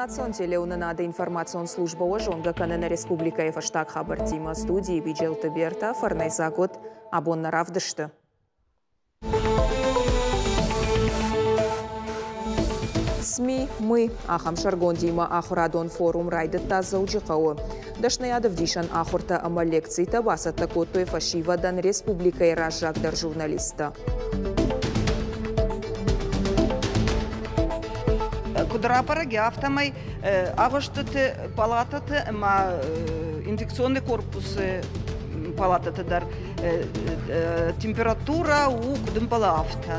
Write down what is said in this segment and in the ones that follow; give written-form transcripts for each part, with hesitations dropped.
Национ телеуынынады информацион службӕ уӕ зонгӕ кӕны нӕ республикӕйы фӕстаг хабӕрттимӕ. Студийы Биджелты Берта, фӕрнӕйдзаг уыд абон нӕ равдысты. СМИ «Мы» ахӕм сӕргондимӕ ахуырадон форум райдыдта Дзӕуджыхъӕуы. Дӕсныйад ӕвдисӕн ахуыртӕ ӕмӕ лекцитӕ бацӕттӕ кодтой фӕсивӕдӕн республикӕйы раззагдӕр журналисттӕ. Куыд рабӕрӕг, афтӕмӕй агъуыстыты палатӕты ӕмӕ инфекционный корпусы палатӕты дӕр температурӕ у куыд ӕмбӕлы, афтӕ.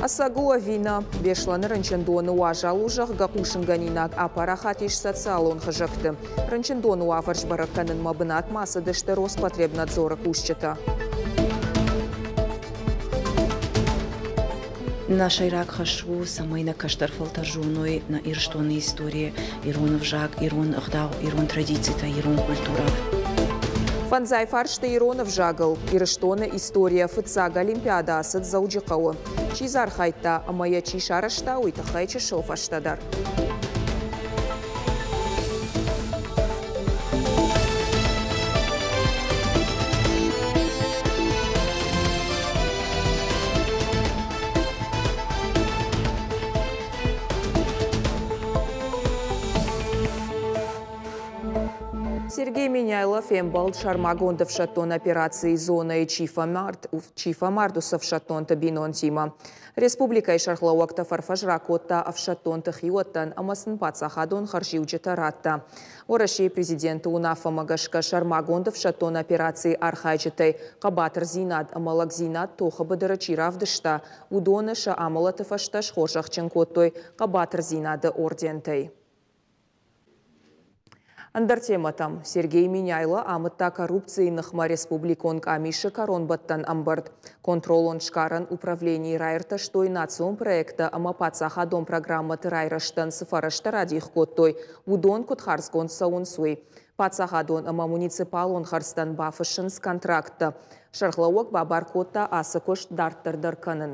Ӕцӕг у ӕви нӕ, Беслӕны рынчындоны уазал у, зӕгъгӕ, хъусынгӕнинаг апарахат ис социалон хызӕгты. Рынчындоны уавӕр сбӕрӕг кӕнынмӕ бынатмӕ ацыдысты Роспотребнадзоры кусджытӕ. Нӕ сӕйраг хӕс у, цӕмӕй нӕ кӕстӕр фӕлтӕр зоной нӕ Ирыстоны истори, ирон ӕвзаг, ирон ӕгъдау, ирон традицитӕ, ирон культурӕ. Фӕндзай фарсты ирон ӕвзагыл Ирыстоны историйӕ фыццаг олимпиадӕ ацыд Дзӕуджыхъӕуы. Чи дзы архайдта ӕмӕ йӕ чи сарӕзта, уый тыххӕй чысыл фӕстӕдӕр. Сергей Меняйло фембӕлд сӕрмагонд ӕфсӕддон операцийы зонӕйы чи фӕмард, уыцы ӕфсӕддонты бинонтимӕ. Республикӕйы сӕргълӕууӕг тӕфӕрфӕс ракодта ӕфсӕддонты хиуӕттӕн ӕмӕ сын паддзахадон хӕрзиуджытӕ радта. Уӕрӕсейы президенты уынаффӕмӕ гӕсгӕ сӕрмагонд ӕфсӕддон операцийы архайджытӕй хъӕбатырдзинад ӕмӕ лӕгдзинад тохы быдыры чи равдыста, уыдоны сӕ амӕлӕты фӕстӕ схорзӕхджын кодтой хъӕбатырдзинады ордентӕй. Ӕндӕр темӕтӕм Сергей Меняйло амыдта коррупцийы ныхмӕ республикон къамисы кӕронбӕттӕн ӕмбырд. Контролон-сгарӕн управленийы раиртӕстой национ проекттӕ ӕмӕ паддзахадон программӕты райрӕзтӕн цы фӕрӕзтӕ радих кодтой, уыдон куыд хардзгонд цӕуынц, уый. Паддзахадон ӕмӕ муниципалон хӕрдзтӕн бафыссынц контракттӕ. Сӕргълӕууӕг бабар кодта ацы куыст дарддӕр дӕр кӕнын.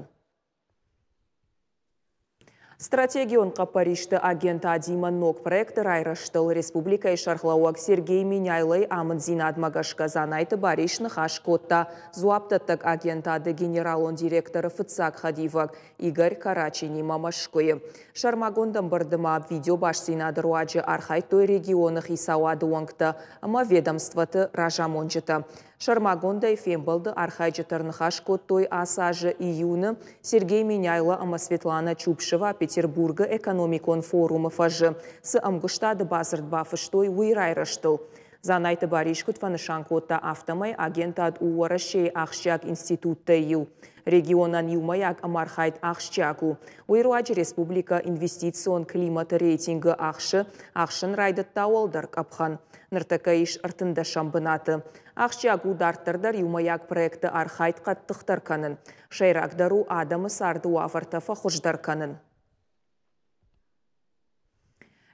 Стратегион хъӕппӕристы агентадимӕ ног проекты райрӕзтыл республикӕйы сӕргълӕууӕг Сергей Меняйлойы амынддзинадмӕ гӕсгӕ Дзанайты Барис ныхас кодта дзуапдӕттӕг агентады генералон директоры фыццаг хӕдивӕг Игорь Карачинимӕ Мӕскуыйы. Сӕрмагонд ӕмбырды ма видеобастдзинады руаджы архайдтой регионы хицауады уӕнгтӕ ӕмӕ ведомствоты разамонджытӕ. Сӕрмагондӕй фембӕлды архайджытӕ ӕрныхас кодтой ацы азы июны Сергей Меняйло ӕмӕ Светлана Чупшева Петербургы экономикон форумы фӕзы цы ӕмгуыстады бадзырд бафыстой, уый райрӕзтыл. Дзанайты Барис куыд фӕнысан кодта, афтӕмӕй агентад у Уӕрӕсейы ахсджиаг институттӕй иу. Регионӕн иумӕйаг ӕмархайд ахсджиаг у. Уый руаджы республикӕ инвестицион климаты рейтингы ахсы, ахсын райдыдта уӕлдӕр къӕпхӕн. Ныртӕккӕ ис 13-ӕм бынаты. Ахсджиаг у дарддӕр дӕр иумӕйаг проекты архайд хъӕддыхдӕр кӕнын. Сӕйрагдӕр у адӕмы царды уавӕртӕ фӕхуыздӕр кӕнын.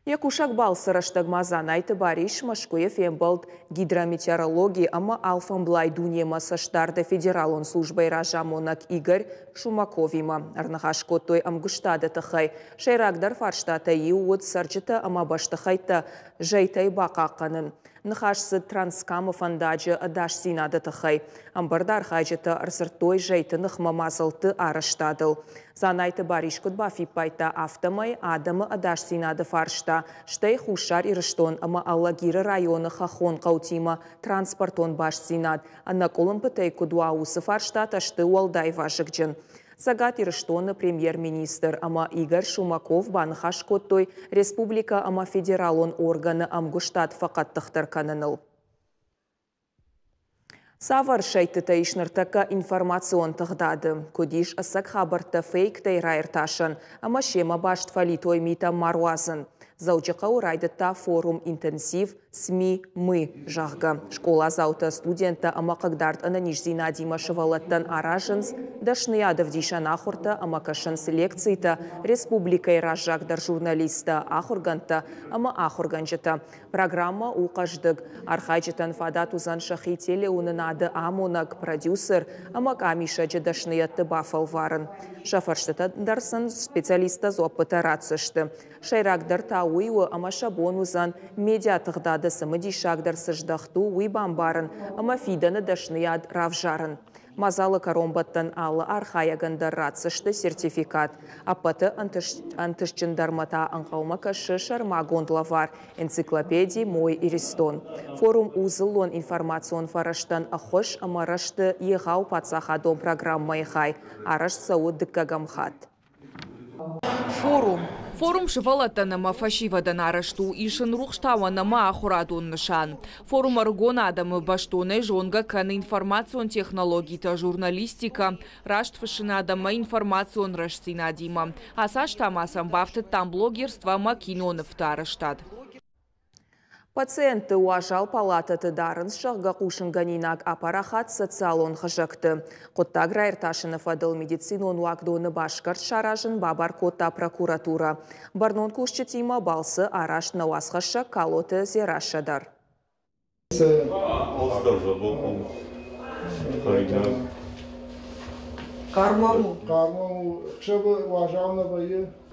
Йӕ кусӕг балцы рӕстӕгмӕ Дзанайты Барис Мӕскуыйы фембӕлд гидрометеорологи ӕмӕ алфӕмблай дунемӕ цӕстдарды федералон службӕйы разамонӕг Игорь Шумаковимӕ. Ӕрныхас кодтой ӕмгуыстады тыххӕй. Сӕйрагдӕр фарстатӕй иу уыд цӕрджытӕ ӕмӕ бӕстыхӕйттӕ зӕйтӕй бахъахъхъӕнын. Ныхас цыд Транскамы фӕндаджы ӕдасдзинады тыххӕй. Ӕмбырды архайджытӕ ӕрдзырдтой зӕйты ныхмӕ мадзӕлтты арӕзтадыл. Дзанайты Барис куыд бафиппайдта, афтӕмӕй адӕмы ӕдасдзинады фарста, стӕй Хуссар Ирыстон ӕмӕ Алагиры районы хӕххон хъӕутимӕ транспортон бастдзинад ӕнӕкъуылымпытӕй куыд уа, уыцы фарстатӕ сты уӕлдай вазыгджын. Цӕгат Ирыстоны премьер-министр ӕмӕ Игорь Шумаков баныхас кодтой республикӕ ӕмӕ федералон органы ӕмгуыстад фӕхъӕддыхдӕр кӕныныл. Цавӕр сӕйттытӕ ис ныртӕккӕ информацион тыгъдады? Куыд ис ӕцӕг хабӕрттӕ фейктӕй раиртасӕн ӕмӕ семӕ баст фӕлитой митӕ ма руадзын? Дзӕуджыхъӕуы райдыдта форум «Интенсив СМИ Мы», зӕгъгӕ. Скъоладзаутӕ, студенттӕ ӕмӕ хъыгдард ӕнӕниздзинадимӕ сывӕллӕттӕн аразынц дӕсныйад ӕвдисӕн ахуыртӕ ӕмӕ кӕсынц лекцитӕ республикӕйы раззагдӕр журналисттӕ, ахуыргӕндтӕ ӕмӕ ахуыргӕнджытӕ. Программӕ у хъӕздыг. Архайджытӕн фадат уыдзӕн сӕхи телеуынынады амонӕг, продюсер ӕмӕ къамисӕджы дӕсныйӕдты бафӕлварын. Сӕ фӕрстытӕн дӕр сын специалисттӕ дзуӕппытӕ ратдзысты. Сӕйрагдӕр та уый у, ӕмӕ сӕ бон уыдзӕн медиатыгъдады цымыдисагдӕр цы здӕхт у, уый бамбарын ӕмӕ фидӕны дӕсныйад равзарын. Мадзалы кӕронбӕттӕн алы архайӕгӕн дӕр ратдзысты сертификат. Ӕппӕты ӕнтыстджындӕрмӕ та ӕнхъӕлмӕ кӕсы сӕрмагонд лӕвар энциклопеди «Мой Иристон». Форум у дзыллон информацион фӕрӕзтӕн ӕххуыс ӕмӕ рӕзты егъау паддзахадон программӕйы хай. Арӕзт цӕуы дыккӕгӕм хатт. Форум. Форум сывӕллӕттӕн ӕмӕ фӕсивӕдӕн арӕзт у, ис ын рухстауӕн ӕмӕ ахуырадон нысан. Форум ӕрыгон адӕмы бӕстонӕй зонгӕ кӕны информацион технологитӕ, журналистикӕ, растфыссынад ӕмӕ информацион рӕстдзинадимӕ. Ацы аз та ма сӕм бафтыдтам блогерство ӕмӕ кинонывты арӕзтад. Пациентты уазал палатӕты дарынц, зӕгъгӕ, хъусынгӕнинаг апарахат социалон хызӕгты. Хъуыддаг раиртасыны фӕдыл медицинон уагдоны басгӕрст саразын бабар кодта прокуратурӕ. Бӕрнон кусджытимӕ балцы арӕзт нӕ уацхӕссӕг Калоты Дзерассӕ дӕр.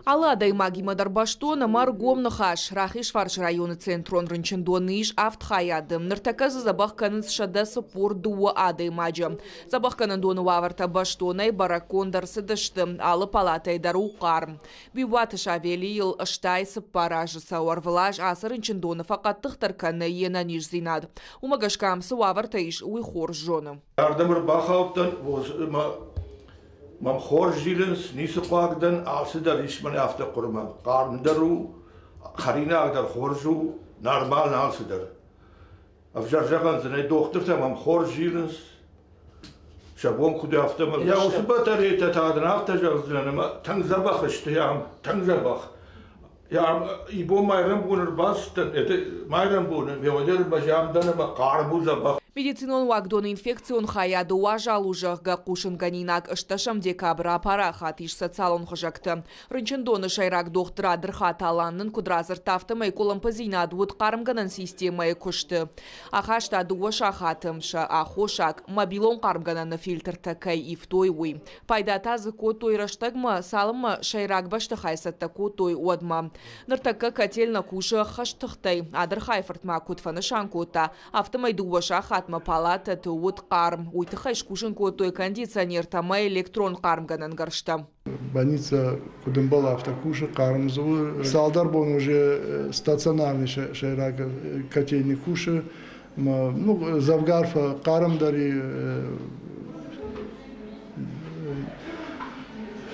Алы адӕймагимӕ дӕр бӕстон ӕмӕ ӕргом ныхас. Рахизфарсы районы центрон рынчындоны ис авд хайады. Ныртӕккӕ дзы дзӕбӕх кӕнынц 142 адӕймаджы. Дзӕбӕхгӕнӕндоны уавӕртӕ бӕстонӕй бӕрӕггонд ӕрцыдысты. Алы палатӕйы дӕр у хъарм. Биуаты Савелийыл 84 азы цӕуы ӕрвылаз ацы рынчындоны фӕхъӕддыхдӕр кӕны йе нӕниздзинад. Уымӕ гӕсгӕ ам цы уавӕртӕ ис, уый хорз зоны. Ардӕм ӕрбахаудтӕн, мӕм хорз зилынц, ницы хъуаг дӕн, алцыдӕр ис мӕнӕ афтӕ хъуырмӕ. Хъарм дӕр у, хӕринаг дӕр хорз у, нормально алцыдӕр. Ӕвзӕр зӕгъӕн дзы нӕй, дохтыртӕ мӕм хорз зилынц, сӕ бон куыд у, афтӕ. Йӕ уыцы батарейтӕ та дын афтӕ зӕгъдзынӕн, ӕмӕ тынг дзӕбӕх сты ам, тынг дзӕбӕх. Ибон майрӕмбоны ӕрбацыдтӕн, майрӕмбоны ме уӕдӕр ам дӕн ӕмӕ хъарм у дзӕбӕх. Медицинон уагдоны инфекцион хайады уазал у, зӕгъгӕ, хъусынгӕнинаг 8 декабры апарахат ис социалон хызӕгты. Рынчындоны сӕйраг дохтыр Адырхаты Алан нын куыд радзырдта, афтӕмӕй къуылымпыдзинад уыд хъармгӕнӕн системӕйы куысты. Ахаста 2 сахаты. Сӕ аххосаг – мобилон хъармгӕнӕны фильтртӕ кӕй ивтой, уый. Пайда та дзы кодтой рӕстӕгмӕ, цалынмӕ сӕйраг бӕстыхай цӕттӕ кодтой, уӕдмӕ. Ныртӕккӕ котельнӕ кусы ӕххӕст тыхтӕй. Адырхайы фырт ма куыд фӕнысан кодта, афтӕмӕй 2 сахатмӕ палатӕты уыд хъарм. Уый тыххӕй скусын кодтой кондиционертӕ ӕмӕ электрон хъармгӕнӕн гӕрзтӕ. Больница куыд ӕмбӕлы, афтӕ кусы, хъарм дзы у. Цалдӕр бон уже стационарный сӕйраг котельный кусы. Ну, дзӕвгар фӕхъармдӕр и,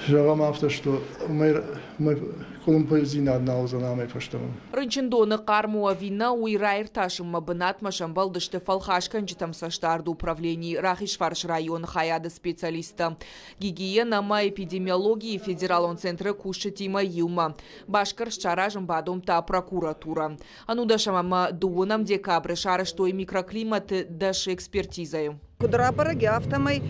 зӕгъӕм афтӕ, что къуылымпыдзинад нал уыдзӕн амӕй фӕстӕмӕ. Рынчындоны хъарм у ӕви нӕ, уый раиртасынмӕ бынатмӕ сӕмбӕлдысты фӕлхасгӕнджытӕм цӕстдарды управленийы Рахизфарсы районы хайады специалисттӕ. Гигиена ӕмӕ эпидемиологийы федералон центры кусджытимӕ иумӕ. Басгӕрст саразын бадомдта прокуратурӕ. 11 ӕмӕ 2 декабры сарӕзтой микроклиматы 10 экспертизӕйы. Куыд рабӕрӕг, афтӕмӕй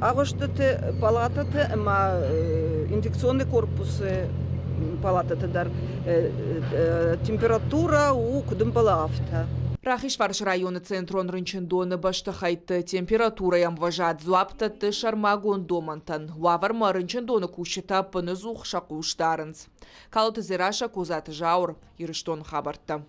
агъуыстыты палатӕты ӕмӕ инфекционный корпусы палатӕты дӕр температурӕ у куыд ӕмбӕлы, афтӕ. Рахизфарсы районы центрон рынчындоны бӕстыхӕйтты температурӕйы ӕмвӕзад дзуапп дӕтты сӕрмагонд домӕнтӕн. Уавӕрмӕ рынчындоны кусджытӕ ӕппынӕдзух сӕ хъус дарынц. Калоты Дзерассӕ, Козаты Зауыр, Ирыстоны хабӕрттӕ.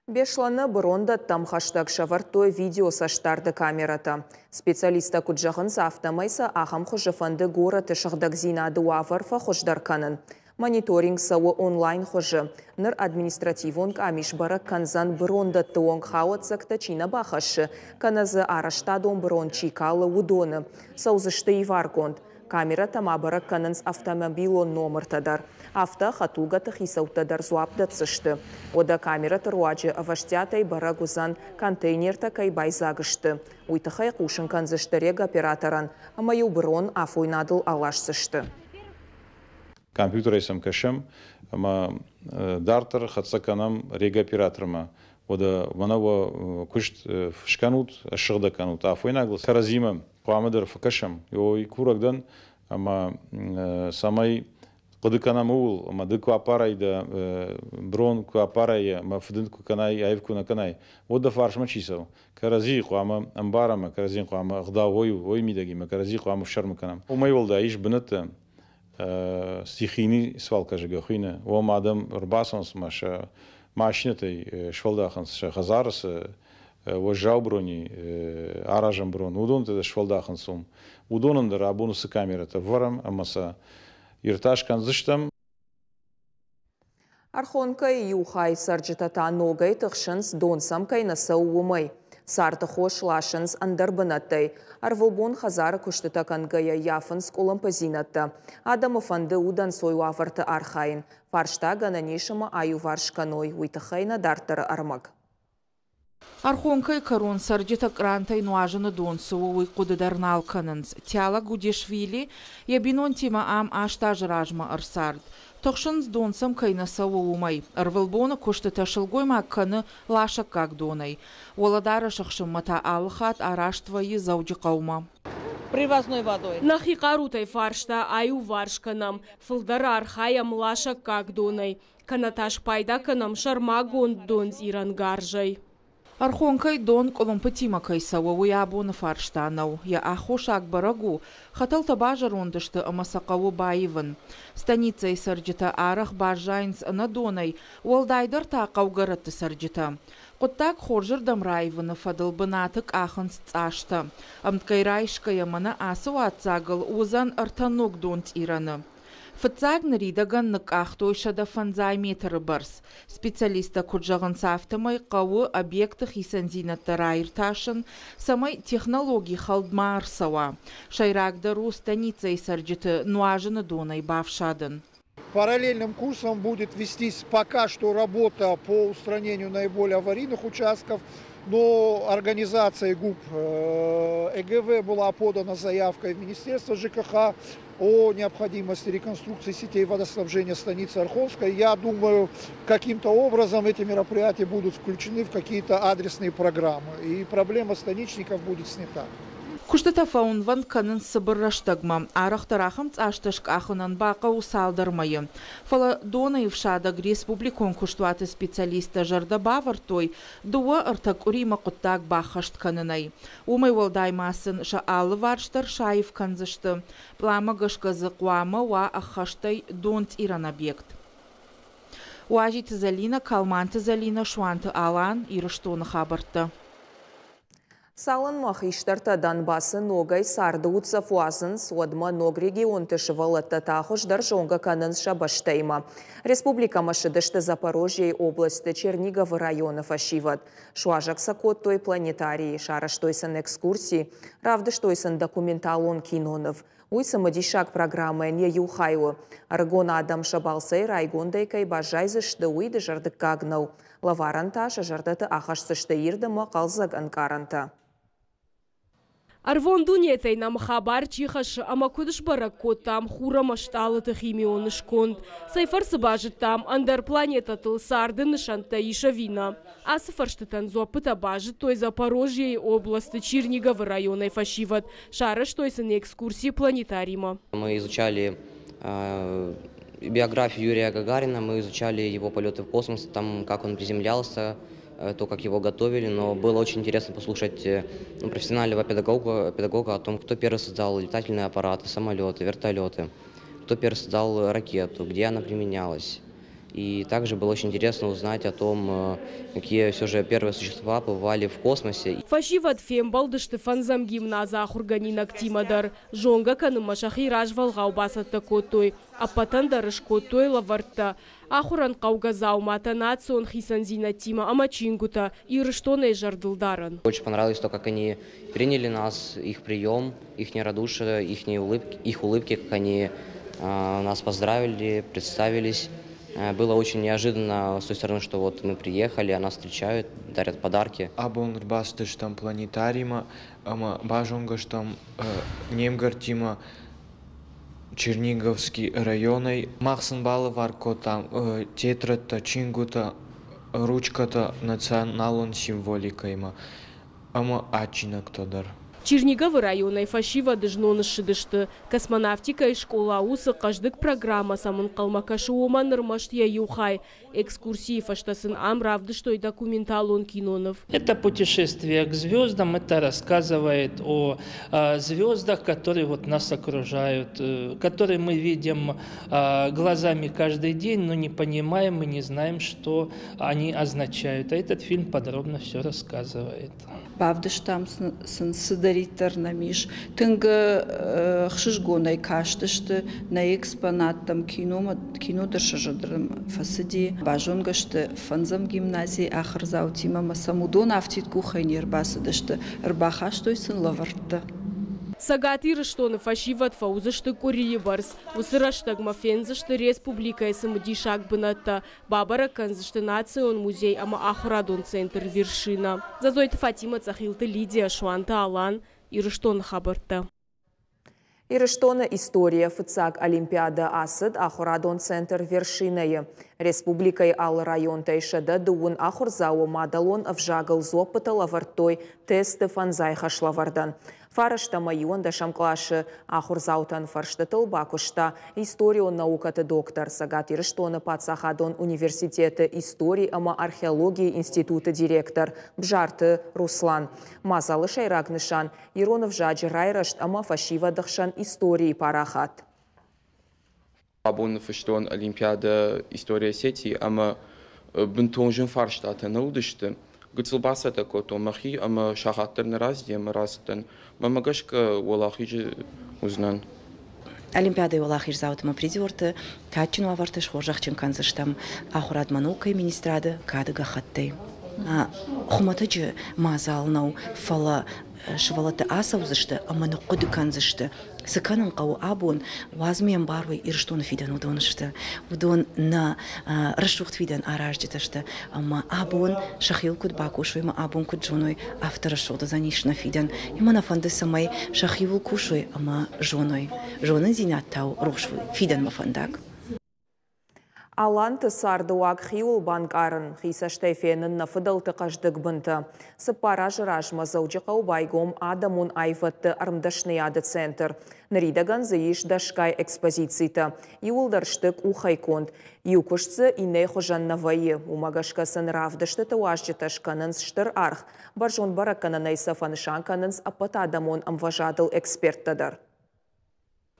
Беслӕны бырондӕттӕм хӕстӕг сӕвӕрдтой видеоцӕстдарды камерӕтӕ. Специалисттӕ куыд зӕгъынц, афтӕмӕй сӕ ахӕм хуызы фӕнды горӕты сыгъдӕгдзинады уавӕр фӕхуыздӕр кӕнын. Мониторинг цӕуы онлайн хуызы. Ныр административон къамис бӕрӕг кӕндзӕн бырондӕтты онг хауӕццӕгтӕ чи нӕ бахӕссы, кӕнӕ дзы арӕзтадон бырон чи калы, уыдоны. Цӕудзысты иваргонд. Камерӕтӕ ма бӕрӕг кӕнынц автомобилон номыртӕ дӕр. Афтӕ хӕдтулгӕты хицӕуттӕ дӕр дзуапп дӕтдзысты. Уӕдӕ камерӕты руаджы ӕвӕстиатӕй бӕрӕг уыдзӕн, контейнертӕ кӕй байдзаг сты. Уый тыххӕй хъусын кӕндзысты регоператорӕн ӕмӕ-иу бырон афойнадыл аласдзысты. Компьютерӕй сӕм кӕсӕм ӕмӕ дарддӕр хӕццӕ кӕнӕм регоператормӕ. Уӕдӕ мӕнӕ уӕ куыст скӕнут, ссыгъдӕг кӕнут афойнагыл кӕрӕдзимӕ хъуамӕ дӕр фӕкӕсӕм. Ой, курӕг дӕн, ӕмӕ цӕмӕй хъуыды кӕнӕм ууыл, ӕмӕ ды куы аппарай дӕ брон, куы аппарай ӕмӕ фыдынд куы кӕнай, аив куы нӕ кӕнай, уӕд дӕ фарсмӕ чи цӕуы? Кӕрӕдзийы хъуамӕ ӕмбарӕм, кӕрӕдзийӕн хъуамӕ ӕгъдау уой мидӕгимӕ, кӕрӕдзийы хъуамӕ фсӕрмы кӕнӕм. Уымӕй уӕлдай ис бынӕттӕ, стихийный свалка зӕгъгӕ хуыйны, уым адӕм ӕрбацӕуынц ӕмӕ сӕ машинӕтӕй сфӕлдахынц сӕ хӕдзары цы уӕззау брони, аразӕн брон, уыдон сфӕлдахынц уым. Уыдонӕн дӕр абон уыцы камерӕтӕ ӕвӕрӕм ӕмӕ сӕ иртас кӕндзыстӕм. Архонкӕйы иу хай цӕрджытӕ та ногӕй тыхсынц, дон сӕм кӕй нӕ цӕуы, уымӕй. Царды хос ласынц ӕндӕр бынӕттӕй. Ӕрвылбон хӕдзары куыстытӕ кӕнгӕйӕ ййафынц къуылымпыдзинӕдтӕ. Адӕмы фӕнды удӕнцой уавӕрты архайын. Фарста гӕнӕн ис ӕмӕ аиуварс кӕной, уый тыххӕй нӕ дарддӕры ӕрмӕг. Архонкӕйы кӕрон цӕрджытӕ кърантӕй нуазыны дон цы у, уый хъуыды дӕр нал кӕнынц. Тиала Гудишвили йӕ бинонтимӕ ам 8 азы размӕ ӕрцард. Тыхсынц, дон сӕм кӕй нӕ цӕуы, уымӕй. Ӕрвылбоны куыстытӕ сылгоймаг кӕны ласӕггаг донӕй. Уӕлӕдарӕс ӕхсынмӕ та алы хатт араст вӕййы Дзӕуджыхъӕумӕ. Привозной водой. Нӕхи хъарутӕй фарста аиуварс кӕнӕм, фылдӕр архайӕм ласӕггаг донӕй, кӕнӕ та спайда кӕнӕм сӕрмагонд донцъирӕн гарзӕй. Архонкӕй дон къуылымпытимӕ кӕй цӕуы, уый абоны фарста нӕу. Йӕ аххосаг бӕрӕг у, хӕтӕлтӕ базӕронд сты ӕмӕ сӕ хъӕуы баивын. Станицӕйы цӕрджытӕ арӕх баззайынц ӕнӕ донӕй, уӕлдайдӕр та хъӕугӕрӕтты цӕрджытӕ. Хъуыддаг хорзырдӕм раивыны фӕдыл бынаты къахынц цъастӕ. Ӕмткӕй райсгӕйӕ мӕнӕ ацы уадздзагыл уыдзӕн 3 ног донцъирӕны. Фыццаг ныридӕгӕн ныкъкъахтой 150 метры бӕрц. Специалисттӕ куыд зӕгъынц, афтӕмӕй хъӕуы объекты хицӕндзинӕдтӕ раиртасын, цӕмӕй технологи хӕлд ма ӕрцӕуа. Сӕйрагдӕр у станицӕйы цӕрджыты нуазыны донӕй бафсадын. Параллельным курсом будет вестись пока что работа по устранению наиболее аварийных участков, но организацией ГУП ЭГВ была подана заявка в Министерство ЖКХ о необходимости реконструкции сетей водоснабжения станицы Архонской. Я думаю, каким-то образом эти мероприятия будут включены в какие-то адресные программы, и проблема станичников будет снята. Куыстытӕ фӕуынвӕнд кӕнынц цыбыр рӕстӕгмӕ. Арӕхдӕр ахӕм цъастӕ скъахынӕн бахъӕуы цалдӕр мӕйы. Фӕлӕ донӕй ӕфсадӕг республикон куыстуаты специалисттӕ зӕрдӕ бавӕрдтой 2-3 къуыримӕ хъуыддаг баххӕст кӕнынӕй. Уымӕй уӕлдай ма сын сӕ алыварс дӕр саив кӕндзысты. Пъланмӕ гӕсгӕ дзы хъуамӕ уа ӕххӕстӕй донцъирӕн объект. Уазиты Зӕлинӕ, Калманты Зӕлинӕ, Суанты Алан, Ирыстоны хабӕрттӕ. Цалынмӕ хистӕртӕ Донбассы ногӕй царды уддзӕф уадзынц, уӕдмӕ ног регионты сывӕллӕттӕ та хуыздӕр зонгӕ кӕнынц сӕ бӕстӕимӕ. Республикӕмӕ ссыдысты Запорожьейы областы Черниговы районы фӕсивӕд. Суазӕг сӕ кодтой планетарийы, сарӕзтой сын экскурси, равдыстой сын документалон киноныв. Уый цымыдисаг программӕйӕн йӕ иу хай у. Ӕрыгон адӕм сӕ балцӕй райгондӕй кӕй баззайдзысты, уый дызӕрдыггаг нӕу. Лӕварӕн та сӕ зӕрдӕты ахӕсдзысты ирд ӕмӕ хъӕлдзӕг ӕнкъарӕнтӕ. Ӕрвон дунетӕй нӕм хабар чи хӕссы ӕмӕ куыд сбӕрӕг кодтам хур ӕмӕ стъалыты химион сконд, цӕй фӕрцы базыдтам ӕндӕр планетӕтыл царды нысӕнттӕ ис ӕви нӕ. Ацы фӕрстытӕн дзуӕппытӕ базыдтой Запорожьейы областы Черниговы районӕй фӕсивӕд. Сарӕзтой сын экскурси планетаримӕ. Мы изучали биографию Юрия Гагарина, мы изучали его полеты в космос, там, как он приземлялся, то, как его готовили, но было очень интересно послушать профессионального педагога о том, кто первый создал летательные аппараты, самолеты, вертолеты, кто первый создал ракету, где она применялась. И также было очень интересно узнать о том, какие все же первые существа побывали в космосе. Фӕсивӕд фембӕлдысты фӕндзӕм гимназы ахуыргӕнинӕгтимӕ дӕр. Зонгӕ кӕнынмӕ сӕхи развӕлгъау бацӕттӕ кодтой. Ӕппӕтӕн дӕр скодтой лӕвӕрттӕ. Ахуырӕн хъӕугӕ дзауматӕ, национ хицӕндзинӕдтимӕ ӕмӕ чингуытӕ Ирыстонӕй зӕрдылдарӕн. Очень понравилось то, как они приняли нас, их прием, их нерадушие, их улыбки, как они нас поздравили, представились. Было очень неожиданно с той стороны, что вот мы приехали, а нас встречают, дарят подарки. Абон ӕрбацыдыстӕм планетаримӕ ӕмӕ базонгӕ стӕм не мгӕрттимӕ, Черниговский районӕй. Мах сын балӕвар кодтам тетрӕдтӕ, чингуытӕ, ручкӕтӕ националон символикӕимӕ ӕмӕ адджинӕгтӕ дӕр. Черниговы районӕй фӕсивӕд знон ссыдысты. Космонавтикӕйы скъола у, цы хъӕздыг программӕ сӕм ӕнхъӕлмӕ кӕсы, уымӕн ӕрмӕст йӕ иу хай. Экскурсийы фӕстӕ сын ам равдыстой документалон киноныв. Это путешествие к звездам, это рассказывает о звездах, которые вот нас окружают, которые мы видим глазами каждый день, но не понимаем и не знаем, что они означают. А этот фильм подробно все рассказывает. Бавдыстам сын цыдӕриддӕр нӕм ис. Тынг ӕхсызгонӕй кастысты нӕ экспонаттӕм, киномӕ, кино дӕр сӕ зӕрдӕмӕ фӕцыди. Базонгӕ сты фӕндзӕм гимназийы ахуырдзаутимӕ ӕмӕ сӕм уыдон афтид къухӕй не рбацыдысты, ӕрбахастой сын лӕвӕрттӕ. Цӕгат Ирыстоны фӕсивӕд фӕуыдзысты къуырийы бӕрц. Уыцы рӕстӕгмӕ фендзысты республикӕйы цымыдисаг бынӕттӕ, бабӕрӕг кӕндзысты Национ музей ӕмӕ ахуырадон центр «Вершина». Дзӕдзойты Фатимӕ, Цъӕхилты Лидия, Суанты Алан, Ирыстоны хабӕрттӕ. Ирыстоны историйӕ фыццаг олимпиадӕ ацыд ахуырадон центр «Вершина-йы». Республикӕйы алы районтӕй 130 ахуырдзауы мадӕлон ӕвзагыл дзуӕппытӕ лӕвӕрдтой тесты фӕндзай хӕслӕвӕрдӕн. Фараст ӕмӕ иуӕндӕсӕм къласы ахуырдзаутӕн фӕрстытыл бакуыста историон наукӕты доктор, Цӕгат Ирыстоны паддзахадон университеты истори ӕмӕ археологийы институты директор Бзарты Руслан. Мадзалы сӕйраг нысан – ирон ӕвзаджы райрӕзт ӕмӕ фӕсивӕды хсӕн историйы парахат. Абон ныффыстон Олимпиадӕ История Осетии ӕмӕ бынтон зын фарстатӕ нӕ уыдысты. Гыццыл бацӕттӕ кодтон мӕхи ӕмӕ сахат дӕр нӕ рацыди ӕмӕ рацыдтӕн. Мӕнмӕ гӕсгӕ уӕлахизы уыдзынӕн. Олимпиадӕйы уӕлахиздзауты ӕмӕ призерты кадджын уавӕрты схорзӕхджын кӕндзыстӕм ахуырадмӕ наукӕйы министрады кады гӕххӕттӕй. Хуымӕтӕджы мадзал нӕу, фӕлӕ сывӕллӕттӕ ацӕудзысты ӕмӕ ныхъхъуыды кӕндзысты, цы кӕнын хъӕуы абон, уадз ме мбарой, Ирыстоны фидӕн уыдон сты. Уыдон нӕ рӕсугъд фидӕн аразджытӕ сты ӕмӕ абон сӕхиуыл куыд бакусой ӕмӕ абон куыд зоной, афтӕ рӕсугъд уыдзӕнис нӕ фидӕн. Ӕмӕ нӕ фӕнды, цӕмӕй сӕхиуыл кусой ӕмӕ зоной. Зонындзинад та у рухс фидӕнмӕ фӕндаг. Аланты цардыуаг хиуыл банкъарын, хи цӕстӕй фенын нӕ фыдӕлты хъӕздыг бынтӕ. Цыппар азы размӕ Дзӕуджыхъӕуы байгом адӕмон аивӕдты ӕрмдӕсныйады центр. Ныридӕгӕн дзы ис дӕсгай экспозицитӕ. Иууылдӕр сты къухӕй конд. Иу куыст дзы иннӕйы хуызӕн нӕ вӕййы. Уымӕ гӕсгӕ сын равдыстыты уазджытӕ скӕнынц стыр аргъ. Бӕрзонд бӕрӕггӕнӕнӕй сӕ фӕнысан кӕнынц ӕппӕтадӕмон ӕмвӕзадыл эксперттӕ дӕр.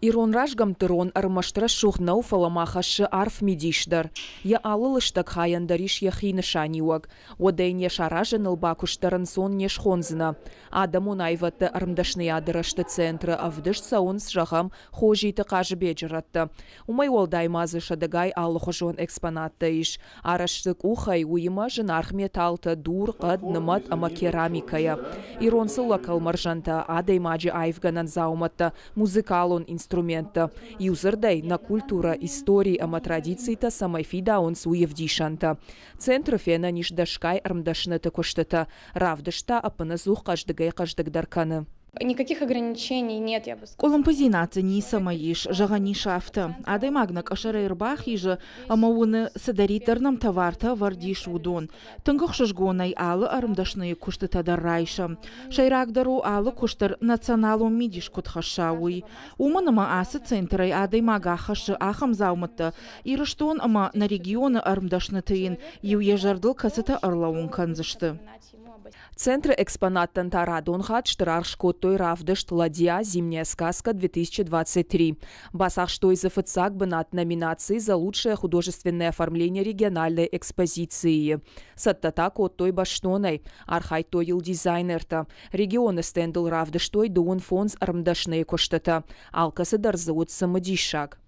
Ирон разгӕмтты рон ӕрмӕст рӕсугъд нӕу, фӕлӕ ма хӕссы арф мидис дӕр. Йӕ алы лыстӕг хайӕн дӕр ис йӕхи нысаниуӕг. Уӕдӕ йын йӕ саразыныл бакуыст дӕр ӕнцон не схондзынӕ. Адӕмон аивӕдты ӕрмдӕсныйады рӕзты центры ӕвдыст цӕуынц, зӕгъӕм, Хозиты Хъазыбеджы рӕттӕ. Уымӕй уӕлдай ма дзы сӕдӕгай алыхуызон экспонаттӕ ис. Арӕзт сты къухӕй, уыимӕ зынаргъ металлтӕ, дур, хъӕд, нымӕт ӕмӕ керамикӕйӕ. Ирон цыллӕ кӕлмӕрзӕнтӕ, адӕймаджы аивгӕнӕн дзаумӕттӕ, музыкалон инструменттӕ. Иудзырдӕй, нӕ культурӕ, истори ӕмӕ традицитӕ цӕмӕй фидауынц, уый ӕвдисӕнтӕ. Центры фенӕн ис дӕсгай ӕрмдӕсныты куыстытӕ. Равдыст та ӕппынӕдзух хъӕздыгӕй-хъӕздыгдӕр кӕны. Никаких ограничений нет, я бы сказала. Къуылымпыдзинад дзы ницӕмӕй ис, зӕгъӕн ис афтӕ. Адӕймаг нӕ къӕсӕрӕй ӕрбахизы ӕмӕ уыны, цыдӕриддӕр нӕм товартӕ ӕвӕрд ис, уыдон. Тынг ӕхсызгонӕй алы ӕрмдӕсныйы куыстытӕ дӕр райсӕм. Сӕйрагдӕр у алы куыст дӕр националон мидис куыд хӕсса, уый. Уымӕн ӕмӕ ацы центрӕй адӕймаг ахӕссы ахӕм дзаумӕттӕ, Ирыстон ӕмӕ нӕ регионы ӕрмдӕсныты йын иу йӕ зӕрдыл кӕцытӕ ӕрлӕууын кӕндзысты. Центры экспонаттӕн та радон хатт стыр аргъ скодтой равдыст «Ладья. Зимняя сказка-2023». Бацахстой дзы фыццаг бынат номинаци «За лучшее художественное оформление региональной экспозиции-йы. Цӕттӕ та кодтой бӕстонӕй, архайдтой йыл дизайнертӕ. Регионы стендыл равдыстой дыууын фондз ӕрмдӕсныйы куыстытӕ. Алкӕцы дӕр дзы уыд цымыдисаг.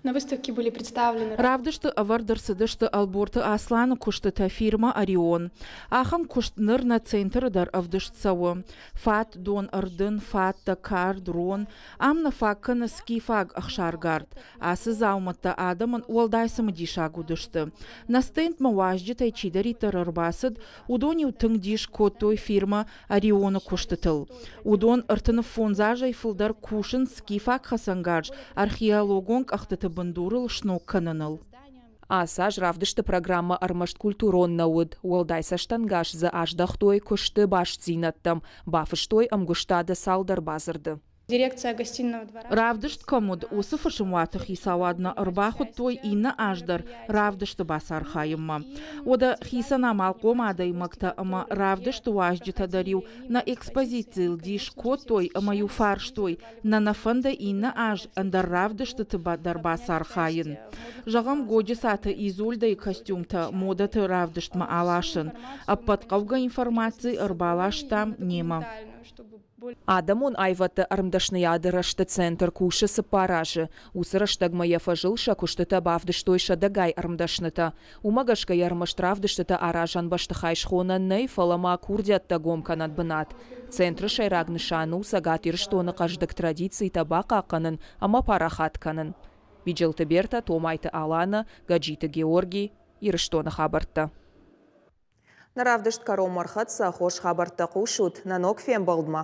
На выставке были представлены. Равдысты ӕвӕрд ӕрцыдысты Ӕлборты Асланы куыстытӕ фирмӕ «Орион». Ахӕм куыст ныр нӕ центры дӕр ӕвдыст цӕуы. Фат, дон, ӕрдын, фаттӕ, кард, рон. Ам нӕ фаг кӕны скифаг ӕхсаргард. Ацы дзаумӕттӕ адӕмӕн уӕлдай цымыдисаг уыдысты. Нӕ стендмӕ уазджытӕй чидӕриддӕр ӕрбацыд, уыдон-иу тынг дис кодтой фирмӕ «Орионы» куыстытыл. Уыдон 35 азӕй фылдӕр кусынц скифаг хӕцӕнгарз археологон къӕхтыты бындурыл сног кӕныныл. Ацы аз равдысты программӕ ӕрмӕст культурон нӕ уыд, уӕлдай цӕстӕнгас дзы аздӕхтой куысты бастдзинӕдтӕм, бафыстой ӕмгуыстады цалдӕр бадзырды. Дирекция гостиного двора. Равдыст кӕм уыд, уыцы фысымуаты хицауад нӕ ӕрбахуыдтой иннӕ аз дӕр равдысты бацархайынмӕ. Уӕдӕ хицӕн амалхъом адӕймӕгтӕ ӕмӕ равдысты уазджытӕ дӕр-иу нӕ экспозицийыл дис кодтой ӕмӕ-иу фарстой, нӕ нӕ фӕнды иннӕ аз ӕндӕр равдыстыты дӕр бацархайын. Зӕгъӕм, Годжысаты Изольдӕйы костюмтӕ модӕты равдыстмӕ аласын. Ӕппӕт хъӕугӕ информаци ӕрбаластам немӕ. Адӕмон аивӕдты ӕрмдӕсныйады рӕзты центр кусы 4 азы. Уыцы рӕстӕгмӕ йӕ фӕзыл сӕ куыстытӕ бавдыстой сӕдӕгай ӕрмдӕснытӕ. Уымӕ гӕсгӕ йӕ ӕрмӕст равдыстытӕ аразӕн бӕстыхай схонӕн нӕй, фӕлӕ ма курдиӕттӕ гом кӕнӕн бынат. Центры сӕйраг нысан у Цӕгат Ирыстоны хъӕздыг традицитӕ бахъахъхъӕнын ӕмӕ парахат кӕнын. Биджелты Бертӕ, Томайты Алана, Гӕджиты Георги, Ирыстоны хабӕрттӕ. Нӕ равдыст кӕронмӕ ӕрхӕццӕ, хорз хабӕрттӕ хъусут нӕ ног фембӕлдмӕ.